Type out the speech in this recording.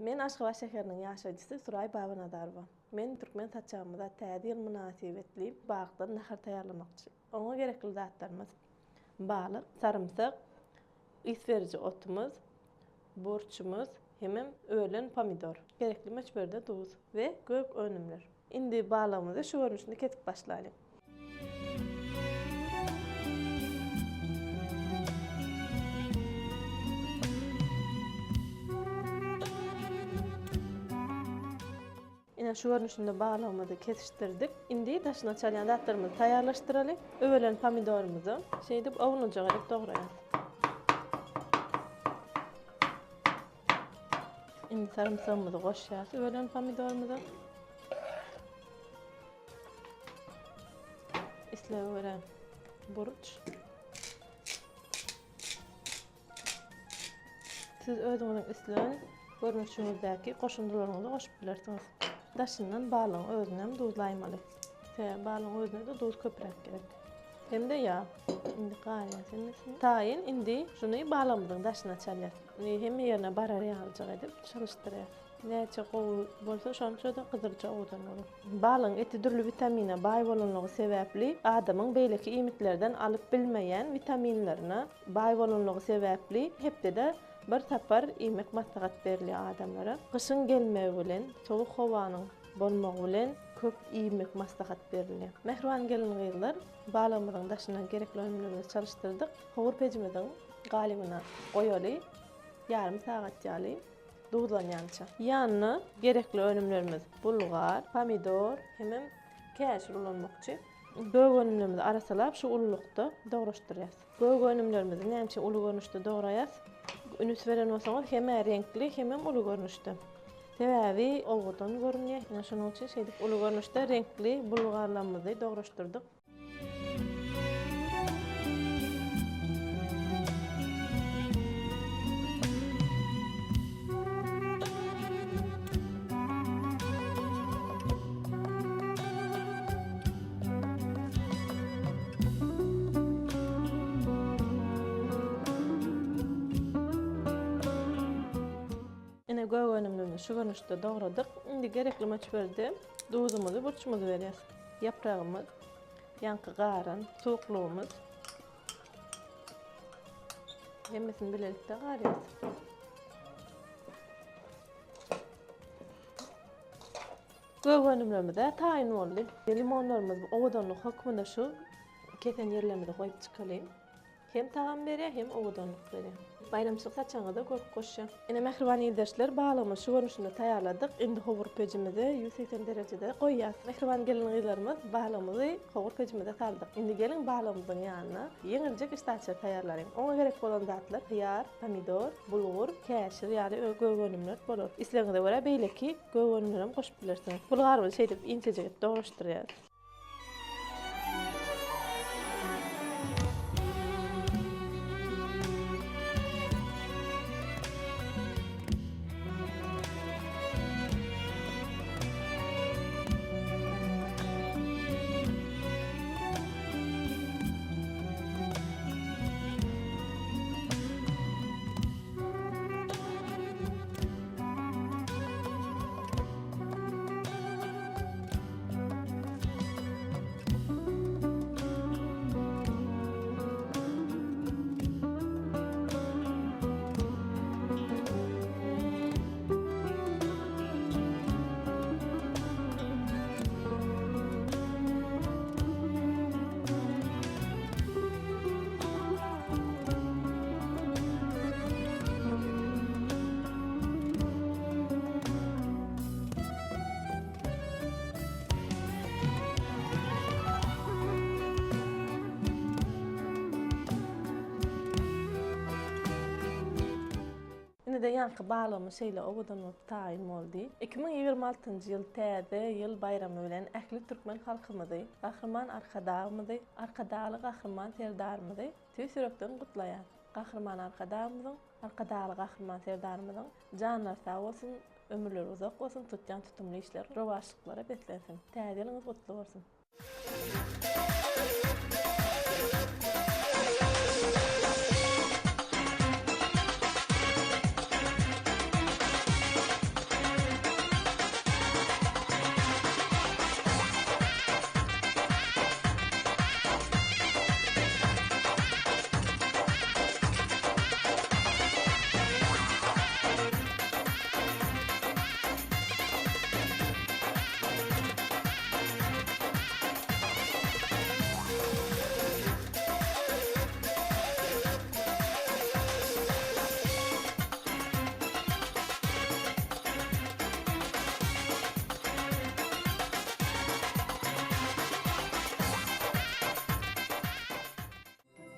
Men Aşgabat şäheriniň ýaşaýjysy Suraý Babanazarowa. Men türkmen saçagymyza Täze ýyl mynasybetli balykdan nahar taýýarlamakçy. Oňa gerekli zatlarymyz, balyk, sarymsak, ys beriji otumyz, burçumyz hemem ölen pomidor, gerekli möçberde duz we gök önümler. Indi balygymyzy şu görnüşinde kesip başlalyň. Ine şu görnüşinde balygymyzy kesişdirdik. Indi daşyna çalýan zatlarymyzy taýýarlaşdyraly. Öwelen pomidorymyzy şeýdip ownujak edip dograýas. Indi sarymsagymyzy goşýas öwelen pomidorymyza. Islege görä burç. Siz özüňiziň islän görnüşiňizdäki goşundylaryňyzy goşup bilersiňiz. Daşyndan balygyň özünem duzlaýmaly. Sebäbi balygyň özüne-de duz köpräk gerek. Hem-de ýag. Indi garýas hemmesini. Taýyn indi şuny balygymyzyň daşyna çalýas. Indi hemme ýerine barar ýalyjak edip çalyşdyrýas. Näçe gowy bolsa şonça-da gyzylja owadan bolar. Balygyň eti dürli witamine baý bolanlygy sebäpli adamyň beýleki iýmitlerden alyp bilmeýän witaminlerine baý bolanlygy sebäpli hepdede bir sapar iýmek maslahat berilýär adamlara. Gyşyň gelmegi bilen, sowuk howanyň bolmagy bilen köp iýmek maslahat berilýär. Mähriban gelin-gyzlar, balygymyzyň daşyndan gerekli önümlerimizi çalyşdyrdyk. Howur pejimiziň galybyna goýaly, ýarym sagat ýaly. Duzlanýança. Ýanyna gerekli önümlerimiz bulgar, pomidor hemem käşir ulanmakçy. Gök önümlerimizi arassalap şu ululykda dograşdyrýas. Gök önümlerimizi näme üçin uly görnüşde dograýas? Ünüs beren bolsaňyz hem-ä reňkli hemem uly görnüşde. Sebäbi owadan görünýär. Ine şonuň üçin şeýdip uly görnüşde reňkli bulgarlarymyzy dograşdyrdyk. Ine gök önümlerimizi şu görnüşde dogradyk. Indi gerekli möçberde duzumyzy, burçumyzy berýäs. Ýapragymyz, ýaňky garan suwuklygymyz. Hemmesini bilelikde garýas. Gök önümlerimiz-ä taýyn boldy. Limonlarymyzy owadanlyk hökmünde şu kesen ýerlerimize goýup çykalyň. Hem tagam berýär, hem owadanlyk berýär. Baýramçylyk saçagyňyza görk goşýar. Ine, mähriban ildeşler, balygymyzy şu görnüşinde taýýarladyk. Indi howur pejimize 180 derejede goýýas. Mähriban gelin-gyzlarymyz, balygymyzy howur pejimize saldyk. Indi geliň balygymyzyň ýanyna ýeňiljek işdäaçar taýýarlalyň. Oňa gerek bolan zatlar, hyýar, pomidor, bulgur, käşir ýaly gök önümler bolar. Islegiňize görä beýleki gök önümlerem goşup bilersiňiz. Bulgarymyzy şeýdip inçejik edip dograşdyrýarys. Ine-de ýaňky balygymyz şeýle owadan bolup taýyn boldy. 2026-njy ýyl Täze ýyl baýramy bilen ähli türkmen halkymyzy, Gahryman Arkadagymyzy, Arkadagly Gahryman Serdarymyzy tüýs ýürekden gutlaýas. Gahryman Arkadagymyzyň, Arkadagly Gahryman Serdarymyzyň janlary sag bolsun, ömürleri uzak bolsun, tutýan tutumly işleri rowaçlyklara beslensin! Täze ýylyňyz gutly bolsun!